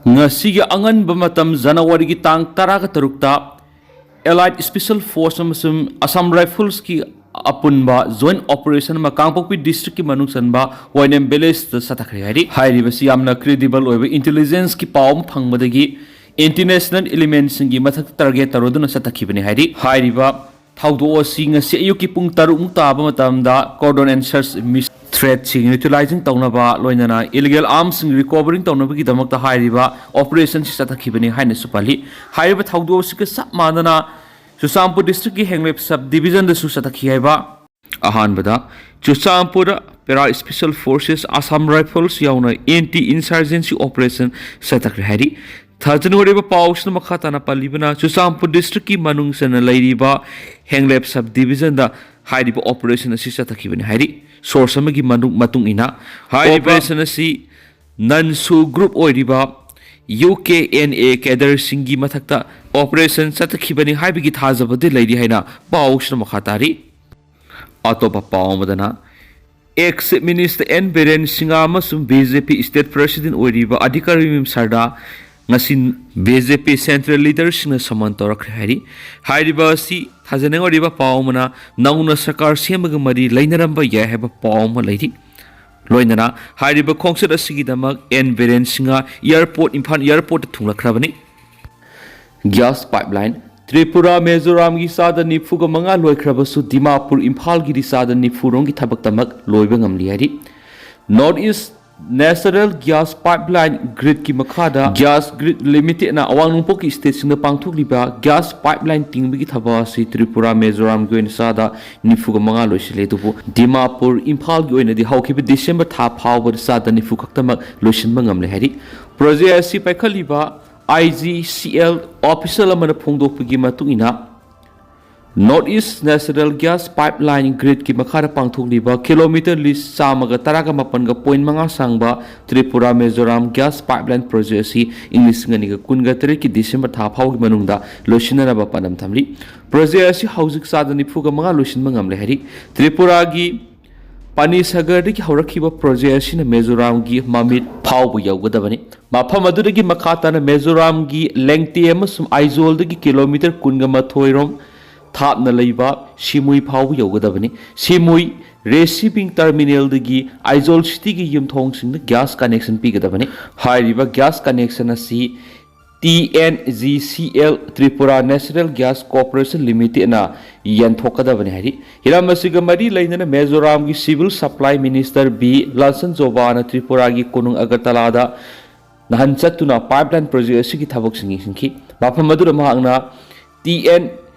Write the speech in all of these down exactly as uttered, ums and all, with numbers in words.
ꯉꯁꯤꯒꯤ ꯑꯉꯟꯕ ꯃꯇꯝ ꯖꯅꯋꯥꯔꯤꯒꯤ ꯇꯥꯡ ꯇꯔꯥꯒ ꯇꯔꯨꯛꯇ Allied Special Force ꯑꯃꯁꯨꯡ Assam Riflesꯀꯤ ꯑꯄꯨꯟꯕ joint operation ꯑꯃ ꯀꯥꯡꯄꯣꯛꯄꯤ districtꯀꯤ ꯃꯅꯨꯡ ꯆꯟꯕ ꯋꯥꯏꯅꯦꯝ villageꯇ ꯆꯠꯊꯈ꯭ꯔꯦ ꯍꯥꯏꯔꯤ꯫ ꯍꯥꯏꯔꯤꯕꯁꯤ ꯌꯥꯝꯅ credible ꯑꯣꯏꯕ intelligenceꯀꯤ ꯄꯥꯎ ꯑꯃ ꯐꯪꯕꯗꯒꯤ international elementꯁꯤꯡꯒꯤ ꯃꯊꯛꯇ target ꯇꯧꯔꯗꯨꯅ ꯆꯠꯊꯈꯤꯕꯅꯤ ꯍꯥꯏꯔꯤ꯫ ꯍꯥꯏꯔꯤꯕ ꯊꯧꯗꯣꯛ ꯑꯁꯤ ꯉꯁꯤ ꯑꯌꯨꯛꯀꯤ ꯄꯨꯡ ꯇꯔꯨꯛꯃꯨꯛ ꯇꯥꯕ ꯃꯇꯝꯗ cordon and search mis-, threatꯁꯤꯡ neutralizing ꯇꯧꯅꯕ, ꯂꯣꯏꯅꯅ illegal armsꯁꯤꯡ recovering ꯇꯧꯅꯕꯒꯤꯗꯃꯛꯇ ꯍꯥꯏꯔꯤꯕ operationꯁꯤ ꯆꯠꯊꯈꯤꯕꯅꯤ ꯍꯥꯏꯅꯁꯨ ꯄꯜꯂꯤ꯫ ꯍꯥꯏꯔꯤꯕ ꯊꯧꯗꯣꯛ ꯑꯁꯤꯒ ꯆꯞ ꯃꯥꯟꯅꯅ ꯆꯨꯔꯆꯥꯟꯄꯨꯔ districtꯀꯤ ꯍꯦꯡꯂꯦꯞ sub divisionꯗꯁꯨ ꯆꯠꯊꯈꯤ ꯍꯥꯏꯕ꯫ ꯑꯍꯥꯟꯕꯗ ꯆꯨꯔꯆꯥꯟꯄꯨꯔꯗ Para Special Forces, Assam Rifles ꯌꯥꯎꯅ anti insurgency operation ꯆꯠꯊꯈ꯭ꯔꯦ ꯍꯥꯏꯔꯤ꯫ ꯊꯥꯖꯅ ꯍꯣꯠꯅꯔꯤꯕ ꯄꯥꯎꯁꯤꯅ ꯃꯈꯥ ꯇꯥꯅ ꯄꯜꯂꯤꯕꯅ, ꯆꯨꯔꯆꯥꯟꯄꯨꯔ districtꯀꯤ ꯃꯅꯨꯡ ꯆꯟꯅ ꯂꯩꯔꯤꯕ ꯍꯦꯡꯂꯦꯞ sub divisionꯗ ꯍꯥꯏꯔꯤꯕ operation ꯑꯁꯤ ꯆꯠꯊꯈꯤꯕꯅꯤ ꯍꯥꯏꯔꯤ꯫ Source ꯑꯃꯒꯤ ꯃꯅꯨꯡ-, ꯃꯇꯨꯡ ꯏꯟꯅ, ꯍꯥꯏꯔꯤꯕ operation ꯑꯁꯤ NANSO group ꯑꯣꯏꯔꯤꯕ U K N A cadreꯁꯤꯡꯒꯤ ꯃꯊꯛꯇ operation ꯆꯠꯊꯈꯤꯕꯅꯤ ꯍꯥꯏꯕꯒꯤ ꯊꯥꯖꯕꯗꯤ ꯂꯩꯔꯤ ꯍꯥꯏꯅ ꯄꯥꯎꯁꯤꯅ ꯃꯈꯥ ꯇꯥꯔꯤ꯫ ꯑꯇꯣꯞꯄ ꯄꯥꯎ ꯑꯃꯗꯅ, ex Chief Minister N Biren Singh ꯑꯃꯁꯨꯡ B J P state president ꯑꯣꯏꯔꯤꯕ ꯑꯙꯤꯀꯥꯔꯤ ꯃꯤꯝ ꯁꯔꯗꯥ ꯉꯁꯤ B J P central leaderꯁꯤꯡꯅ summon ꯇꯧꯔꯛꯈ꯭ꯔꯦ ꯍꯥꯏꯔꯤ꯫ ꯍꯥꯏꯔꯤꯕ ꯑꯁꯤ ꯊꯥꯖꯅꯤꯡꯉꯥꯏ ꯑꯣꯏꯔꯤꯕ ꯄꯥꯎ ꯑꯃꯅ, ꯅꯧꯅ ꯁꯔꯀꯥꯔ ꯁꯦꯝꯕꯒ ꯃꯔꯤ ꯂꯩꯅꯔꯝꯕ ꯌꯥꯏ ꯍꯥꯏꯕ ꯄꯥꯎ ꯑꯃ ꯂꯩꯔꯤ꯫ ꯂꯣꯏꯅꯅ ꯍꯥꯏꯔꯤꯕ ꯈꯣꯡꯆꯠ ꯑꯁꯤꯒꯤꯗꯃꯛ N Biren Singh airport, Imphal airportꯇ ꯊꯨꯡꯂꯛꯈ꯭ꯔꯕꯅꯤ꯫ Gas pipeline, Tripura ꯃꯤꯖꯣꯔꯥꯝꯒꯤ ꯆꯥꯗ ꯅꯤꯐꯨꯒ ꯃꯉꯥ ꯂꯣꯏꯈ꯭ꯔꯕꯁꯨ ꯗꯤꯃꯥꯄꯨꯔ ꯏꯝꯐꯥꯜꯒꯤꯗꯤ ꯆꯥꯗ ꯅꯤꯐꯨꯔꯣꯝꯒꯤ ꯊꯕꯛꯇꯃꯛ ꯂꯣꯏꯕ ꯉꯝꯂꯤ ꯍꯥꯏꯔꯤ꯫ North East Natural Gas Pipeline Gridꯀꯤ ꯃꯈꯥꯗ Gas Grid Limitedꯅ ꯑꯋꯥꯡ ꯅꯣꯡꯄꯣꯛꯀꯤ stateꯁꯤꯡꯗ ꯄꯥꯡꯊꯣꯛꯂꯤꯕ gas pipeline ꯇꯤꯡꯕꯒꯤ ꯊꯕꯛ ꯑꯁꯤ ꯇ꯭ꯔꯤꯄꯨꯔꯥ ꯃꯤꯖꯣꯔꯥꯝꯒꯤ ꯑꯣꯏꯅ ꯆꯥꯗ ꯅꯤꯐꯨꯒ ꯃꯉꯥ ꯂꯣꯏꯁꯤꯜꯂꯦ, ꯑꯗꯨꯕꯨ ꯗꯤꯃꯥꯄꯨꯔ ꯏꯝꯐꯥꯜꯒꯤ ꯑꯣꯏꯅꯗꯤ ꯍꯧꯈꯤꯕ December ꯊꯥ ꯐꯥꯎꯕꯗ ꯆꯥꯗ ꯅꯤꯐꯨ ꯈꯛꯇꯃꯛ ꯂꯣꯏꯁꯤꯟꯕ ꯉꯝꯂꯦ ꯍꯥꯏꯔꯤ꯫ Project ꯑꯁꯤ ꯄꯥꯏꯈꯠꯂꯤꯕ I G C L official ꯑꯃꯅ ꯐꯣꯡꯗꯣꯛꯄꯒꯤ ꯃꯇꯨꯡ ꯏꯟꯅ, North East Natural Gas Pipeline Gridꯀꯤ ꯃꯈꯥꯗ ꯄꯥꯡꯊꯣꯛꯂꯤꯕ kilometre ꯂꯤꯁ ꯆꯥꯝꯃꯒ ꯇꯔꯥꯒ ꯃꯥꯄꯟꯒ point ꯃꯉꯥ ꯁꯥꯡꯕ Tripura Mizoram gas pipeline project ꯑꯁꯤ ꯏꯪ ꯂꯤꯁꯤꯡ ꯑꯅꯤꯒ ꯀꯨꯟꯒ ꯇꯔꯦꯠꯀꯤ December ꯊꯥ ꯐꯥꯎꯒꯤ ꯃꯅꯨꯡꯗ ꯂꯣꯏꯁꯤꯟꯅꯅꯕ ꯄꯥꯟꯗꯝ ꯊꯝꯂꯤ꯫ Project ꯑꯁꯤ ꯍꯧꯖꯤꯛ ꯆꯥꯗ ꯅꯤꯐꯨꯒ ꯃꯉꯥ ꯂꯣꯏꯁꯤꯟꯕ ꯉꯝꯂꯦ ꯍꯥꯏꯔꯤ꯫ ꯇ꯭ꯔꯤꯄꯨꯔꯥꯒꯤ ꯄꯥꯅꯤ ꯁꯥꯒꯔꯗꯒꯤ ꯍꯧꯔꯛꯈꯤꯕ project ꯑꯁꯤꯅ ꯃꯤꯖꯣꯔꯥꯝꯒꯤ ꯃꯃꯤꯠ ꯐꯥꯎꯕ ꯌꯧꯒꯗꯕꯅꯤ꯫ ꯃꯐꯝ ꯑꯗꯨꯗꯒꯤ ꯃꯈꯥ ꯇꯥꯅ ꯃꯤꯖꯣꯔꯥꯝꯒꯤ ꯂꯦꯡꯇꯦ ꯑꯃꯁꯨꯡ ꯑꯥꯏꯖꯣꯜꯗꯒꯤ ꯀꯤꯂꯣꯃꯤꯇꯔ ꯀꯨꯟꯒ ꯃꯥꯊꯣꯏ ꯔꯣꯝ ꯊꯥꯞꯅ ꯂꯩꯕ ꯁꯤꯃꯨꯏ ꯐꯥꯎꯕ ꯌꯧꯒꯗꯕꯅꯤ꯫ ꯁꯤꯃꯨꯏ ꯔꯤꯁꯤꯚꯤꯡ ꯇꯔꯃꯤꯅꯦꯜꯗꯒꯤ ꯑꯥꯏꯖꯣꯜ ꯁꯤꯇꯤꯒꯤ ꯌꯨꯝꯊꯣꯡꯁꯤꯡꯗ ꯒ꯭ꯌꯥꯁ ꯀꯅꯦꯛꯁꯟ ꯄꯤꯒꯗꯕꯅꯤ꯫ ꯍꯥꯏꯔꯤꯕ ꯒ꯭ꯌꯥꯁ ꯀꯅꯦꯛꯁꯟ ꯑꯁꯤ T N G C L, Tripura natural gas corporation ꯂꯤꯃꯤꯇꯦꯗꯅ ꯌꯦꯟꯊꯣꯛꯀꯗꯕꯅꯤ ꯍꯥꯏꯔꯤ꯫ ꯍꯤꯔꯝ ꯑꯁꯤꯒ ꯃꯔꯤ ꯂꯩꯅꯅ ꯃꯤꯖꯣꯔꯥꯝꯒꯤ ꯁꯤꯚꯤꯜ ꯁꯄ꯭ꯂꯥꯏ ꯃꯤꯅꯤꯁꯇꯔ ꯕꯤ ꯂꯥꯜꯁꯟ ꯖꯣꯕꯥꯅ ꯇ꯭ꯔꯤꯄꯨꯔꯥꯒꯤ ꯀꯣꯅꯨꯡ ꯑꯒꯔꯇꯂꯥꯗ ꯅꯍꯥꯟ ꯆꯠꯇꯨꯅ ꯄꯥꯏꯞꯂꯥꯏꯟ ꯄ꯭ꯔꯣꯖꯦꯛ ꯑꯁꯤꯒꯤ ꯊꯕꯛꯁꯤꯡ ꯌꯦꯡꯁꯤꯟꯈꯤ꯫ ꯃꯐꯝ ꯑꯗꯨꯗ ꯃꯍꯥꯛꯅ T N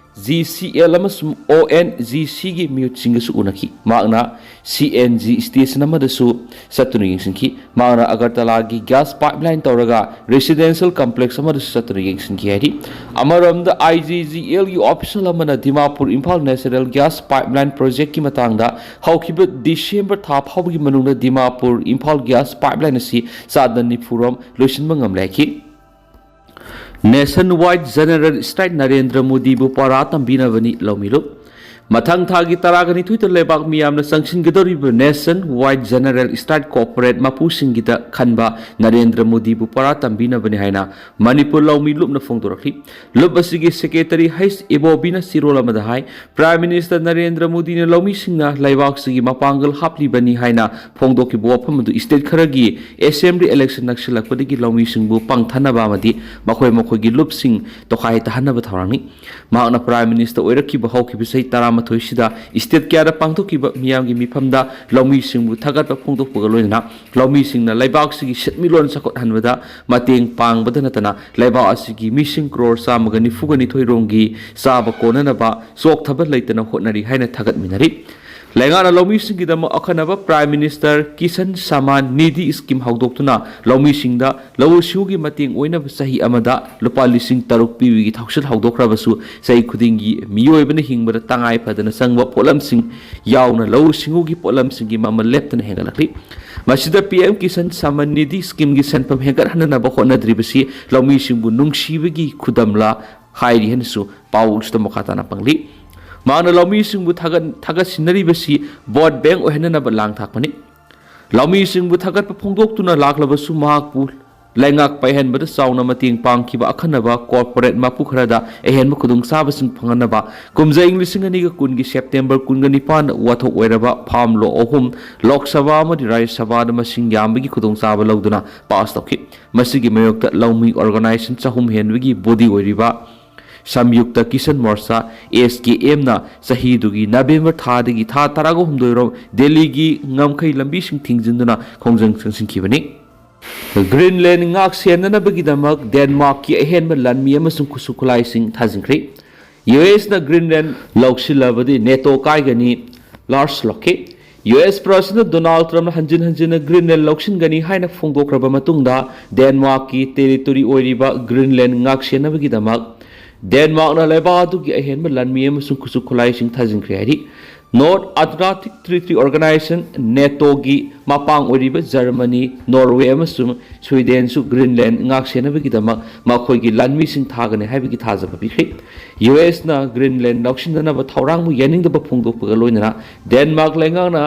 G C L ꯑꯃꯁꯨꯡ ꯑꯣ ꯑꯦꯟ ꯖꯤ ꯁꯤꯒꯤ ꯃꯤꯍꯨꯠꯁꯤꯡꯒꯁꯨ ꯎꯅꯈꯤ꯫ ꯃꯍꯥꯛꯅ ꯁꯤ ꯑꯦꯟ ꯖꯤ ꯁ꯭ꯇꯦꯁꯟ ꯑꯃꯗꯁꯨ ꯆꯠꯇꯨꯅ ꯌꯦꯡꯁꯤꯟꯈꯤ꯫ ꯃꯍꯥꯛꯅ ꯑꯒꯔꯇꯂꯥꯒꯤ ꯒ꯭ꯌꯥꯁ ꯄꯥꯏꯞꯂꯥꯏꯟ ꯇꯧꯔꯒ ꯔꯦꯁꯤꯗꯦꯟꯁꯤꯌꯦꯜ ꯀꯝꯄ꯭ꯂꯦꯛꯁ ꯑꯃꯗꯁꯨ ꯆꯠꯇꯨꯅ ꯌꯦꯡꯁꯤꯟꯈꯤ ꯍꯥꯏꯔꯤ꯫ ꯑꯃꯔꯣꯝꯗ, ꯑꯥꯏ ꯖꯤ ꯖꯤ ꯑꯦꯜꯒꯤ ꯑꯣꯐꯤꯁꯤꯌꯦꯜ ꯑꯃꯅ Dimapur Imphal natural gas pipeline ꯄ꯭ꯔꯣꯖꯦꯛꯀꯤ ꯃꯇꯥꯡꯗ ꯍꯧꯈꯤꯕ ꯗꯤꯁꯦꯝꯕꯔ ꯊꯥ ꯐꯥꯎꯕꯒꯤ ꯃꯅꯨꯡꯗ ꯗꯤꯃꯥꯄꯨꯔ ꯏꯝꯐꯥꯜ ꯒ꯭ꯌꯥꯁ ꯄꯥꯏꯞꯂꯥꯏꯟ ꯑꯁꯤ ꯆꯥꯗ ꯅꯤꯐꯨ ꯔꯣꯝ ꯂꯣꯏꯁꯤꯟꯕ ꯉꯝꯂꯦ ꯍꯥꯏꯈꯤ꯫ ꯅꯦꯁꯟ ꯋꯥꯏꯗ ꯖꯦꯅꯔꯦꯜ ꯁ꯭ꯇ꯭ꯔꯥꯏꯛ, ꯅꯔꯦꯟꯗ꯭ꯔ ꯃꯣꯗꯤꯕꯨ ꯄꯥꯔꯥ ꯇꯝꯕꯤꯅꯕꯅꯤ ꯂꯧꯃꯤꯂꯨꯞ꯫ ꯃꯊꯪ ꯊꯥꯒꯤ ꯇꯔꯥꯒ ꯅꯤꯊꯣꯏꯗ ꯂꯩꯕꯥꯛ ꯃꯤꯌꯥꯝꯅ ꯆꯪꯁꯤꯟꯒꯗꯧꯔꯤꯕ ꯅꯦꯁꯟ ꯋꯥꯏꯗ ꯖꯦꯅꯔꯦꯜ ꯁ꯭ꯇ꯭ꯔꯥꯏꯛ ꯀꯣꯔꯄꯣꯔꯦꯠ ꯃꯄꯨꯁꯤꯡꯒꯤꯗ ꯈꯟꯕ ꯅꯔꯦꯟꯗ꯭ꯔ ꯃꯣꯗꯤꯕꯨ ꯄꯥꯔꯥ ꯇꯝꯕꯤꯅꯕꯅꯤ ꯍꯥꯏꯅ ꯃꯅꯤꯄꯨꯔ ꯂꯧꯃꯤ ꯂꯨꯞꯅ ꯐꯣꯡꯗꯣꯔꯛꯂꯤ꯫ ꯂꯨꯞ ꯑꯁꯤꯒꯤ ꯁꯦꯀ꯭ꯔꯦꯇꯔꯤ ꯍꯩꯁ ꯏꯕꯣꯕꯤꯅ ꯆꯦꯔꯣꯜ ꯑꯃꯗ ꯍꯥꯏ, ꯄ꯭ꯔꯥꯏꯝ ꯃꯤꯅꯤꯁꯇꯔ ꯅꯔꯦꯟꯗ꯭ꯔ ꯃꯣꯗꯤꯅ ꯂꯧꯃꯤꯁꯤꯡꯅ ꯂꯩꯕꯥꯛꯁꯤꯒꯤ ꯃꯄꯥꯡꯒꯜ ꯍꯥꯞꯂꯤꯕꯅꯤ ꯍꯥꯏꯅ ꯐꯣꯡꯗꯣꯛꯈꯤꯕ ꯋꯥꯐꯝ ꯑꯗꯨ ꯁ꯭ꯇꯦꯠ ꯈꯔꯒꯤ ꯑꯦꯁꯦꯝꯕ꯭ꯂꯤ ꯏꯂꯦꯛꯁꯟ ꯅꯛꯁꯤꯜꯂꯛꯄꯗꯒꯤ ꯂꯧꯃꯤꯁꯤꯡꯕꯨ ꯄꯥꯡꯊꯅꯕ ꯑꯃꯗꯤ ꯃꯈꯣꯏ ꯃꯈꯣꯏꯒꯤ ꯂꯨꯞꯁꯤꯡ ꯇꯣꯈꯥꯏ ꯇꯥꯍꯟꯅꯕ ꯊꯧꯔꯥꯡꯅꯤ꯫ ꯃꯍꯥꯛꯅ ꯄ꯭ꯔꯥꯏꯝ ꯃꯤꯅꯤꯁꯇꯔ ꯑꯣꯏꯔꯛꯈꯤꯕ ꯍꯧꯈꯤꯕ ꯆꯍꯤ ꯇꯔꯥꯃꯥꯊꯣꯏꯁꯤꯗ ꯁ꯭ꯇꯦꯠ ꯀꯌꯥꯗ ꯄꯥꯡꯊꯣꯛꯈꯤꯕ ꯃꯤꯌꯥꯝꯒꯤ ꯃꯤꯐꯝꯗ ꯂꯧꯃꯤꯁꯤꯡꯕꯨ ꯊꯥꯒꯠꯄ ꯐꯣꯡꯗꯣꯛꯄꯒ ꯂꯣꯏꯅꯅ ꯂꯧꯃꯤꯁꯤꯡꯅ ꯂꯩꯕꯥꯛꯁꯤꯒꯤ ꯁꯦꯟꯃꯤꯠꯂꯣꯟ ꯆꯥꯎꯈꯠꯍꯟꯕꯗ ꯃꯇꯦꯡ ꯄꯥꯡꯕꯗ ꯅꯠꯇꯅ ꯂꯩꯕꯥꯛ ꯑꯁꯤꯒꯤ ꯃꯤꯁꯤꯡ ꯀ꯭ꯔꯣꯔ ꯆꯥꯝꯃꯒ ꯅꯤꯐꯨꯒ ꯅꯤꯊꯣꯏ ꯔꯣꯝꯒꯤ ꯆꯥꯕ ꯀꯣꯟꯅꯅꯕ ꯆꯣꯛꯊꯕ ꯂꯩꯇꯅ ꯍꯣꯠꯅꯔꯤ ꯍꯥꯏꯅ ꯊꯥꯒꯠꯃꯤꯟꯅꯔꯤ꯫ ꯂꯩꯉꯥꯛꯅ ꯂꯧꯃꯤꯁꯤꯡꯒꯤꯗꯃꯛ ꯑꯈꯟꯅꯕ prime minister Kisan ꯁꯥꯃꯥꯟ Nidhi scheme ꯍꯧꯗꯣꯛꯇꯨꯅ ꯂꯧꯃꯤꯁꯤꯡꯗ ꯂꯧꯎ ꯁꯤꯡꯎꯒꯤ ꯃꯇꯦꯡ ꯑꯣꯏꯅꯕ ꯆꯍꯤ ꯑꯃꯗ ꯂꯨꯄꯥ ꯂꯤꯁꯤꯡ ꯇꯔꯨꯛ ꯄꯤꯕꯒꯤ ꯊꯧꯁꯤꯜ ꯍꯧꯗꯣꯛꯈ꯭ꯔꯕꯁꯨ, ꯆꯍꯤ ꯈꯨꯗꯤꯡꯒꯤ ꯃꯤꯑꯣꯏꯕꯅ ꯍꯤꯡꯕꯗ ꯇꯉꯥꯏ ꯐꯗꯅ ꯆꯪꯕ ꯄꯣꯠꯂꯝꯁꯤꯡ ꯌꯥꯎꯅ ꯂꯧꯎ ꯁꯤꯡꯎꯒꯤ ꯄꯣꯠꯂꯝꯁꯤꯡꯒꯤ ꯃꯃꯜ ꯂꯦꯞꯇꯅ ꯍꯦꯟꯒꯠꯂꯛꯂꯤ꯫ ꯃꯁꯤꯗ ꯄꯤ ꯑꯦꯝ ꯀꯤꯁꯟ ꯁꯥꯃꯥꯟ ꯅꯤꯙꯤ ꯁ꯭ꯀꯤꯝꯒꯤ ꯁꯦꯟꯐꯝ ꯍꯦꯟꯒꯠꯍꯟꯅꯅꯕ ꯍꯣꯠꯅꯗ꯭ꯔꯤꯕꯁꯤ ꯂꯧꯃꯤꯁꯤꯡꯕꯨ ꯅꯨꯡꯁꯤꯕꯒꯤ ꯈꯨꯗꯝꯂ ꯍꯥꯏꯔꯤ ꯍꯥꯏꯅꯁꯨ ꯄꯥꯎ ꯑꯁꯤꯗ ꯃꯈꯥ ꯇꯥꯅ ꯄꯪꯂꯤ꯫ ꯃꯍꯥꯛꯅ ꯂꯧꯃꯤꯁꯤꯡꯕꯨ ꯊꯥꯒꯠ-, ꯊꯥꯒꯠꯁꯤꯟꯅꯔꯤꯕꯁꯤ ꯚꯣꯠ ꯕꯦꯡ ꯑꯣꯏꯍꯟꯅꯅꯕ ꯂꯥꯡ ꯊꯥꯛꯄꯅꯤ꯫ ꯂꯧꯃꯤꯁꯤꯡꯕꯨ ꯊꯥꯒꯠꯄ ꯐꯣꯡꯗꯣꯛꯇꯨꯅ ꯂꯥꯛꯂꯕꯁꯨ ꯃꯍꯥꯛꯄꯨ ꯂꯩꯉꯥꯛ ꯄꯥꯏꯍꯟꯕꯗ ꯆꯥꯎꯅ ꯃꯇꯦꯡ ꯄꯥꯡꯈꯤꯕ ꯑꯈꯟꯅꯕ ꯀꯣꯔꯄꯣꯔꯦꯠ ꯃꯄꯨ ꯈꯔꯗ ꯑꯍꯦꯟꯕ ꯈꯨꯗꯣꯡꯆꯥꯕꯁꯤꯡ ꯐꯪꯍꯟꯅꯕ ꯀꯨꯝꯖꯥ ꯏꯪ ꯂꯤꯁꯤꯡ ꯑꯅꯤꯒ ꯀꯨꯟꯒꯤ ꯁꯦꯞꯇꯦꯝꯕꯔ ꯀꯨꯟꯒ ꯅꯤꯄꯥꯟꯗ ꯋꯥꯊꯣꯛ ꯑꯣꯏꯔꯕ ꯐꯥꯝ ꯂꯣ ꯑꯍꯨꯝ ꯂꯣꯛ ꯁꯚꯥ ꯑꯃꯗꯤ ꯔꯥꯖ꯭ꯌ ꯁꯚꯥꯗ ꯃꯁꯤꯡ ꯌꯥꯝꯕꯒꯤ ꯈꯨꯗꯣꯡꯆꯥꯕ ꯂꯧꯗꯨꯅ ꯄꯥꯁ ꯇꯧꯈꯤ꯫ ꯃꯁꯤꯒꯤ ꯃꯥꯌꯣꯛꯇ ꯂꯧꯃꯤ ꯑꯣꯔꯒꯅꯥꯏꯖꯦꯁꯟ ꯆꯍꯨꯝ ꯍꯦꯟꯕꯒꯤ ꯕꯣꯗꯤ ꯑꯣꯏꯔꯤꯕ ꯁꯝꯌꯨꯛꯇ ꯀꯤꯁꯟ ꯃꯣꯔꯆꯥ, ꯑꯦꯁ ꯀꯦ ꯑꯦꯝꯅ, ꯆꯍꯤꯗꯨꯒꯤ ꯅꯕꯦꯝꯕꯔ ꯊꯥꯗꯒꯤ ꯊꯥ ꯇꯔꯥꯒ ꯍꯨꯝꯗꯣꯏ ꯔꯣꯝ ꯗꯦꯜꯂꯤꯒꯤ ꯉꯝꯈꯩ ꯂꯝꯕꯤꯁꯤꯡ ꯊꯤꯡꯖꯤꯟꯗꯨꯅ ꯈꯣꯡꯖꯪ ꯆꯪꯁꯤꯟꯈꯤꯕꯅꯤ꯫ ꯒ꯭ꯔꯤꯟꯂꯦꯟ ꯉꯥꯛ ꯁꯦꯟꯅꯅꯕꯒꯤꯗꯃꯛ ꯗꯦꯟꯃꯥꯔꯛꯀꯤ ꯑꯍꯦꯟꯕ ꯂꯥꯟꯃꯤ ꯑꯃꯁꯨꯡ ꯈꯨꯠꯁꯨ ꯈꯨꯠꯂꯥꯏꯁꯤꯡ ꯊꯥꯖꯤꯟꯈ꯭ꯔꯤ꯫ ꯌꯨ ꯑꯦꯁꯅ ꯒ꯭ꯔꯤꯟꯂꯦꯟ ꯂꯧꯁꯤꯜꯂꯕꯗꯤ ꯅꯦꯇꯣ ꯀꯥꯏꯒꯅꯤ, Lars Lokke. U S president Donald ꯇ꯭ꯔꯝꯞꯅ ꯍꯟꯖꯤꯟ ꯍꯟꯖꯤꯟꯅ ꯒ꯭ꯔꯤꯟꯂꯦꯟ ꯂꯧꯁꯤꯟꯒꯅꯤ ꯍꯥꯏꯅ ꯐꯣꯡꯗꯣꯛꯈ꯭ꯔꯕ ꯃꯇꯨꯡꯗ, ꯗꯦꯟꯃꯥꯔꯛꯀꯤ ꯇꯦꯔꯤꯇꯣꯔꯤ ꯑꯣꯏꯔꯤꯕ ꯒ꯭ꯔꯤꯟꯂꯦꯟ ꯉꯥꯛꯁꯦꯟꯅꯕꯒꯤꯗꯃꯛ ꯗꯦꯟꯃꯥꯔꯛꯅ ꯂꯩꯕꯥꯛ ꯑꯗꯨꯒꯤ ꯑꯍꯦꯟꯕ ꯂꯥꯟꯃꯤ ꯑꯃꯁꯨꯡ ꯈꯨꯠꯁꯨ ꯈꯨꯠꯂꯥꯏꯁꯤꯡ ꯊꯥꯖꯤꯟꯈ꯭ꯔꯦ ꯍꯥꯏꯔꯤ꯫ ꯅꯣꯔꯠ ꯑꯦꯠꯂꯥꯟꯇꯤꯛ ꯇ꯭ꯔꯤꯇꯤ ꯑꯣꯔꯒꯅꯥꯏꯖꯦꯁꯟ, ꯅꯦꯇꯣꯒꯤ ꯃꯄꯥꯡ ꯑꯣꯏꯔꯤꯕ ꯖꯔꯃꯅꯤ, ꯅꯣꯔꯋꯦ ꯑꯃꯁꯨꯡ ꯁ꯭ꯋꯤꯗꯦꯟꯁꯨ ꯒ꯭ꯔꯤꯟꯂꯦꯟ ꯉꯥꯛꯁꯦꯟꯅꯕꯒꯤꯗꯃꯛ ꯃꯈꯣꯏꯒꯤ ꯂꯥꯟꯃꯤꯁꯤꯡ ꯊꯥꯒꯅꯤ ꯍꯥꯏꯕꯒꯤ ꯊꯥꯖꯕ ꯄꯤꯈ꯭ꯔꯦ꯫ ꯌꯨ ꯑꯦꯁꯅ ꯒ꯭ꯔꯤꯟꯂꯦꯟ ꯂꯧꯁꯤꯟꯅꯅꯕ ꯊꯧꯔꯥꯡꯕꯨ ꯌꯥꯅꯤꯡꯗꯕ ꯐꯣꯡꯗꯣꯛꯄꯒ ꯂꯣꯏꯅꯅ, ꯗꯦꯟꯃꯥꯔꯛ ꯂꯩꯉꯥꯛꯅ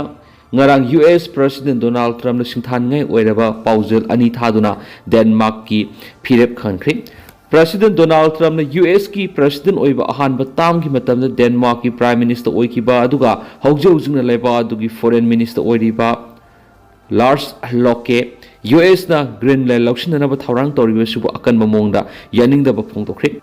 ꯉꯔꯥꯡ ꯌꯨ ꯑꯦꯁ ꯄ꯭ꯔꯁꯤꯗꯦꯟ ꯗꯣꯅꯥꯜꯗ ꯇ꯭ꯔꯝꯞꯅ ꯁꯤꯡꯊꯥꯅꯤꯡꯉꯥꯏ ꯑꯣꯏꯔꯕ ꯄꯥꯎꯖꯦꯜ ꯑꯅꯤ ꯊꯥꯗꯨꯅ ꯗꯦꯟꯃꯥꯔꯛꯀꯤ ꯐꯤꯔꯦꯞ ꯈꯪꯈ꯭ꯔꯦ꯫ ꯄ꯭ꯔꯁꯤꯗꯦꯟ ꯗꯣꯅꯥꯜꯗ ꯇ꯭ꯔꯝꯞꯅ ꯌꯨ ꯑꯦꯁꯀꯤ ꯄ꯭ꯔꯁꯤꯗꯦꯟ ꯑꯣꯏꯕ ꯑꯍꯥꯟꯕ ꯇꯥꯝꯒꯤ ꯃꯇꯝꯗ ꯗꯦꯟꯃꯥꯔꯛꯀꯤ ꯄ꯭ꯔꯥꯏꯝ ꯃꯤꯅꯤꯁꯇꯔ ꯑꯣꯏꯈꯤꯕ, ꯑꯗꯨꯒ ꯍꯧꯖꯤꯛ ꯍꯧꯖꯤꯛꯅ ꯂꯩꯕꯥꯛ ꯑꯗꯨꯒꯤ ꯐꯣꯔꯦꯟ ꯃꯤꯅꯤꯁꯇꯔ ꯑꯣꯏꯔꯤꯕ ꯂꯥꯔꯁ ꯂꯣꯀꯦ, ꯌꯨ ꯑꯦꯁꯅ ꯒ꯭ꯔꯤꯟꯂꯦꯟ ꯂꯧꯁꯤꯟꯅꯅꯕ ꯊꯧꯔꯥꯡ ꯇꯧꯔꯤꯕꯁꯤꯕꯨ ꯑꯀꯟꯕ ꯃꯑꯣꯡꯗ ꯌꯥꯅꯤꯡꯗꯕ ꯐꯣꯡꯗꯣꯛꯈ꯭ꯔꯦ꯫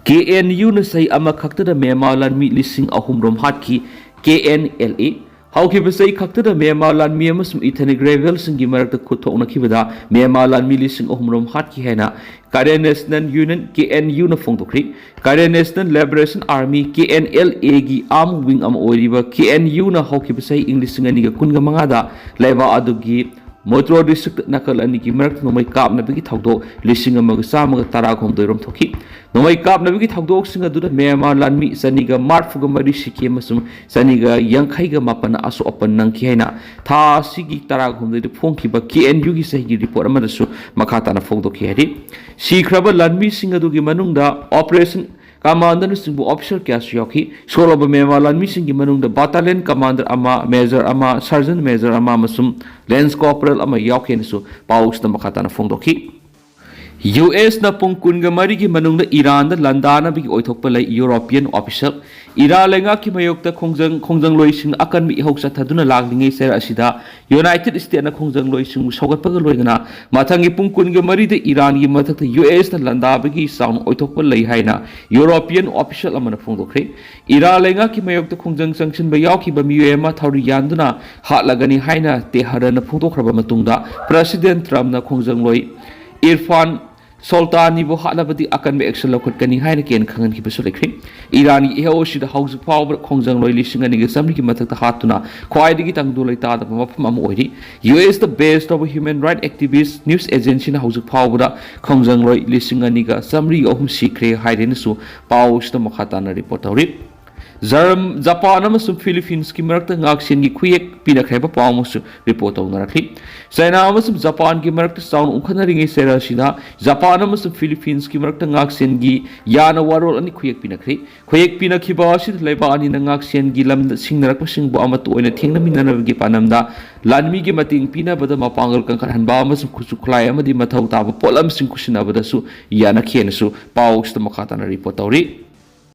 ꯀꯦ ꯑꯦꯟ ꯌꯨꯅ ꯆꯍꯤ ꯑꯃꯈꯛꯇꯗ ꯃ꯭ꯌꯥꯟꯃꯥꯔ ꯂꯥꯟꯃꯤ ꯂꯤꯁꯤꯡ ꯑꯍꯨꯝ ꯔꯣꯝ ꯍꯥꯠꯈꯤ꯫ ꯀꯦ ꯑꯦꯟ ꯑꯦꯜ ꯑꯦ ꯍꯧꯈꯤꯕ ꯆꯍꯤ ꯈꯛꯇꯗ ꯃ꯭ꯌꯥꯟꯃꯥꯔ ꯂꯥꯟꯃꯤ ꯑꯃꯁꯨꯡ ꯏꯊꯅꯤꯛ ꯔꯦꯕꯦꯜꯁꯤꯡꯒꯤ ꯃꯔꯛꯇ ꯈꯨꯠ ꯊꯣꯛꯅꯈꯤꯕꯗ ꯃ꯭ꯌꯥꯟꯃꯥꯔ ꯂꯥꯟꯃꯤ ꯂꯤꯁꯤꯡ ꯑꯍꯨꯝ ꯔꯣꯝ ꯍꯥꯠꯈꯤ ꯍꯥꯏꯅ Karen national union, K N ꯌꯨꯅ ꯐꯣꯡꯗꯣꯛꯈ꯭ꯔꯤ꯫ Karen national liberation army, K N L ꯑꯦꯒꯤ ꯑꯥꯔꯝ ꯋꯤꯡ ꯑꯃ ꯑꯣꯏꯔꯤꯕ ꯀꯦ ꯑꯦꯟ ꯌꯨꯅ ꯍꯧꯈꯤꯕ ꯆꯍꯤ ꯏꯪ ꯂꯤꯁꯤꯡ ꯑꯅꯤꯒ ꯀꯨꯟꯒ ꯃꯉꯥꯗ ꯂꯩꯕꯥꯛ ꯑꯗꯨꯒꯤ ꯃꯣꯇꯣꯔ ꯗꯤꯁꯇ꯭ꯔꯤꯛꯇ ꯅꯥꯀꯜ ꯑꯅꯤꯒꯤ ꯃꯔꯛꯇ ꯅꯣꯡꯃꯩ ꯀꯥꯞꯅꯕꯒꯤ ꯊꯧꯗꯣꯛ ꯂꯤꯁꯤꯡ ꯑꯃꯒ ꯆꯥꯝꯃꯒ ꯇꯔꯥꯍꯨꯝꯗꯣꯏ ꯔꯣꯝ ꯊꯣꯛꯈꯤ꯫ ꯅꯣꯡꯃꯩ ꯀꯥꯞꯅꯕꯒꯤ ꯊꯧꯗꯣꯛꯁꯤꯡ ꯑꯗꯨꯗ ꯃ꯭ꯌꯥꯟꯃꯥꯔ ꯂꯥꯟꯃꯤ ꯆꯅꯤꯒ ꯃꯔꯤꯐꯨꯒ ꯃꯔꯤ ꯁꯤꯈꯤ ꯑꯃꯁꯨꯡ ꯆꯅꯤꯒ ꯌꯥꯡꯈꯩꯒ ꯃꯥꯄꯟꯅ ꯑꯁꯣꯛ ꯑꯄꯟ ꯅꯪꯈꯤ ꯍꯥꯏꯅ ꯊꯥ ꯑꯁꯤꯒꯤ ꯇꯔꯥꯍꯨꯝꯗꯣꯏꯗ ꯐꯣꯡꯈꯤꯕ ꯀꯦ ꯑꯦꯟ ꯌꯨꯒꯤ ꯆꯍꯤꯒꯤ ꯔꯤꯄꯣꯔꯠ ꯑꯃꯗꯁꯨ ꯃꯈꯥ ꯇꯥꯅ ꯐꯣꯡꯗꯣꯛꯈꯤ ꯍꯥꯏꯔꯤ꯫ ꯁꯤꯈ꯭ꯔꯕ ꯂꯥꯟꯃꯤꯁꯤꯡ ꯑꯗꯨꯒꯤ ꯃꯅꯨꯡꯗ ꯑꯣꯄꯔꯦꯁꯟ ꯀꯃꯥꯟꯗꯔꯅꯆꯤꯡꯕ ꯑꯣꯐꯤꯁꯔ ꯀꯌꯥꯁꯨ ꯌꯥꯎꯈꯤ꯫ ꯁꯣꯛꯂꯕ ꯃ꯭ꯌꯥꯟꯃꯥꯔ ꯂꯥꯟꯃꯤꯁꯤꯡꯒꯤ ꯃꯅꯨꯡꯗ ꯕꯥꯇꯥꯂꯤꯌꯟ ꯀꯃꯥꯟꯗꯔ ꯑꯃ, ꯃꯦꯖꯔ ꯑꯃ, ꯁꯔꯖꯟ ꯃꯦꯖꯔ ꯑꯃ ꯑꯃꯁꯨꯡ ꯂꯦꯟꯁ ꯀꯣꯔꯄꯣꯔꯦꯜ ꯑꯃ ꯌꯥꯎꯈꯤ ꯍꯥꯏꯅꯁꯨ ꯄꯥꯎ ꯑꯁꯤꯗ ꯃꯈꯥ ꯇꯥꯅ ꯐꯣꯡꯗꯣꯛꯈꯤ꯫ ꯌꯨ ꯑꯦꯁꯅ ꯄꯨꯡ ꯀꯨꯟꯒ ꯃꯔꯤꯒꯤ ꯃꯅꯨꯡꯗ ꯏꯔꯥꯟꯗ ꯂꯥꯟꯗꯥꯅꯕꯒꯤ ꯑꯣꯏꯊꯣꯛꯄ ꯂꯩ꯫ European official. ꯏꯔꯥꯟ ꯂꯩꯉꯥꯛꯀꯤ ꯃꯥꯌꯣꯛꯇ ꯈꯣꯡꯖꯪ, ꯈꯣꯡꯖꯪꯂꯣꯏꯁꯤꯡ ꯑꯀꯟꯕ ꯏꯍꯧ ꯆꯠꯊꯗꯨꯅ ꯂꯥꯛꯂꯤꯉꯩ ꯆꯩꯔꯛ ꯑꯁꯤꯗ ꯌꯨꯅꯥꯏꯇꯦꯗ ꯁ꯭ꯇꯦꯠꯅ ꯈꯣꯡꯖꯪꯂꯣꯏꯁꯤꯡꯕꯨ ꯁꯧꯒꯠꯄꯒ ꯂꯣꯏꯅꯅ ꯃꯊꯪꯒꯤ ꯄꯨꯡ ꯀꯨꯟꯒ ꯃꯔꯤꯗ ꯏꯔꯥꯟꯒꯤ ꯃꯊꯛꯇ ꯌꯨ ꯑꯦꯁꯅ ꯂꯥꯟꯗꯥꯕꯒꯤ ꯆꯥꯎꯅ ꯑꯣꯏꯊꯣꯛꯄ ꯂꯩ ꯍꯥꯏꯅ ꯌꯨꯔꯣꯄꯤꯌꯟ ꯑꯣꯐꯤꯁꯤꯌꯦꯜ ꯑꯃꯅ ꯐꯣꯡꯗꯣꯛꯈ꯭ꯔꯦ꯫ ꯏꯔꯥꯟ ꯂꯩꯉꯥꯛꯀꯤ ꯃꯥꯌꯣꯛꯇ ꯈꯣꯡꯖꯪ ꯆꯪꯁꯤꯟꯕ ꯌꯥꯎꯈꯤꯕ ꯃꯤꯑꯣꯏ ꯑꯃ ꯊꯧꯔꯤ ꯌꯥꯟꯗꯨꯅ ꯍꯥꯠꯂꯒꯅꯤ ꯍꯥꯏꯅ ꯇꯦꯍꯔꯥꯟꯅ ꯐꯣꯡꯗꯣꯛꯈ꯭ꯔꯕ ꯃꯇꯨꯡꯗ, ꯄ꯭ꯔꯦꯁꯤꯗꯦꯟꯠ ꯇ꯭ꯔꯝꯞꯅ ꯈꯣꯡꯖꯪꯂꯣꯏ ꯏꯔꯐꯥꯟ ꯁꯣꯜꯇꯥꯅꯤꯕꯨ ꯍꯥꯠꯂꯕꯗꯤ ꯑꯀꯟꯕ ꯑꯦꯛꯁꯟ ꯂꯧꯈꯠꯀꯅꯤ ꯍꯥꯏꯅ ꯀꯦꯟ ꯈꯪꯍꯟꯈꯤꯕꯁꯨ ꯂꯩꯈ꯭ꯔꯦ꯫ ꯏꯔꯥꯟꯒꯤ ꯏꯍꯧ ꯑꯁꯤꯗ ꯍꯧꯖꯤꯛ ꯐꯥꯎꯕꯗ ꯈꯣꯡꯖꯪꯂꯣꯏ ꯂꯤꯁꯤꯡ ꯑꯅꯤꯒ ꯆꯥꯃꯔꯤꯒꯤ ꯃꯊꯛꯇ ꯍꯥꯠꯇꯨꯅ ꯈ꯭ꯋꯥꯏꯗꯒꯤ ꯇꯪꯗꯨ ꯂꯩꯇꯥꯗꯕ ꯃꯐꯝ ꯑꯃ ꯑꯣꯏꯔꯤ꯫ ꯌꯨ ꯑꯦꯁꯇ ꯕꯦꯁ ꯇꯧꯕ ꯍ꯭ꯌꯨꯃꯦꯟ ꯔꯥꯏꯠ ꯑꯦꯛꯇꯤꯚꯤꯁ꯭ꯠ ꯅ꯭ꯌꯨꯁ ꯑꯦꯖꯦꯟꯁꯤꯅ ꯍꯧꯖꯤꯛ ꯐꯥꯎꯕꯗ ꯈꯣꯡꯖꯪꯂꯣꯏ ꯂꯤꯁꯤꯡ ꯑꯅꯤꯒ ꯆꯥꯃꯔꯤꯒ ꯑꯍꯨꯝ ꯁꯤꯈ꯭ꯔꯦ ꯍꯥꯏꯔꯦꯅꯁꯨ ꯄꯥꯎ ꯑꯁꯤꯗ ꯃꯈꯥ ꯇꯥꯅ ꯔꯤꯄꯣꯔꯠ ꯇꯧꯔꯤ꯫ ꯖꯔꯝ-, ꯖꯄꯥꯟ ꯑꯃꯁꯨꯡ ꯐꯤꯂꯤꯄꯤꯟꯁꯀꯤ ꯃꯔꯛꯇ ꯉꯥꯛꯁꯦꯟꯒꯤ ꯈꯨꯌꯦꯛ ꯄꯤꯅꯈ꯭ꯔꯦ ꯍꯥꯏꯕ ꯄꯥꯎ ꯑꯃꯁꯨ ꯔꯤꯄꯣꯔꯠ ꯇꯧꯅꯔꯛꯂꯤ꯫ ꯆꯥꯏꯅꯥ ꯑꯃꯁꯨꯡ ꯖꯄꯥꯟꯒꯤ ꯃꯔꯛꯇ ꯆꯥꯎꯅ ꯎꯪꯈꯠꯅꯔꯤꯉꯩ ꯆꯩꯔꯛ ꯑꯁꯤꯗ ꯖꯄꯥꯟ ꯑꯃꯁꯨꯡ ꯐꯤꯂꯤꯄꯤꯟꯁꯀꯤ ꯃꯔꯛꯇ ꯉꯥꯛꯁꯦꯟꯒꯤ ꯌꯥꯅ ꯋꯥꯔꯣꯜ ꯑꯅꯤ ꯈꯨꯌꯦꯛ ꯄꯤꯅꯈ꯭ꯔꯦ꯫ ꯈꯨꯌꯦꯛ ꯄꯤꯅꯈꯤꯕ ꯑꯁꯤꯗ ꯂꯩꯕꯥꯛ ꯑꯅꯤꯅ ꯉꯥꯛꯁꯦꯟꯒꯤ ꯂꯝꯗ ꯁꯤꯡꯅꯔꯛꯄꯁꯤꯡꯕꯨ ꯑꯃꯠꯇ ꯑꯣꯏꯅ ꯊꯦꯡꯅꯃꯤꯟꯅꯅꯕꯒꯤ ꯄꯥꯟꯗꯝꯗ ꯂꯥꯟꯃꯤꯒꯤ ꯃꯇꯦꯡ ꯄꯤꯅꯕꯗ ꯃꯄꯥꯡꯒꯜ ꯀꯟꯈꯠꯍꯟꯕ ꯑꯃꯁꯨꯡ ꯈꯨꯠꯁꯨ ꯈꯨꯠꯂꯥꯏ ꯑꯃꯗꯤ ꯃꯊꯧ ꯇꯥꯕ ꯄꯣꯠꯂꯝꯁꯤꯡ ꯈꯨꯠꯁꯤꯟꯅꯕꯗꯁꯨ ꯌꯥꯅꯈꯤ ꯍꯥꯏꯅꯁꯨ ꯄꯥꯎ ꯑꯁꯤꯗ ꯃꯈꯥ ꯇꯥꯅ ꯔꯤꯄꯣꯔꯠ ꯇꯧꯔꯤ꯫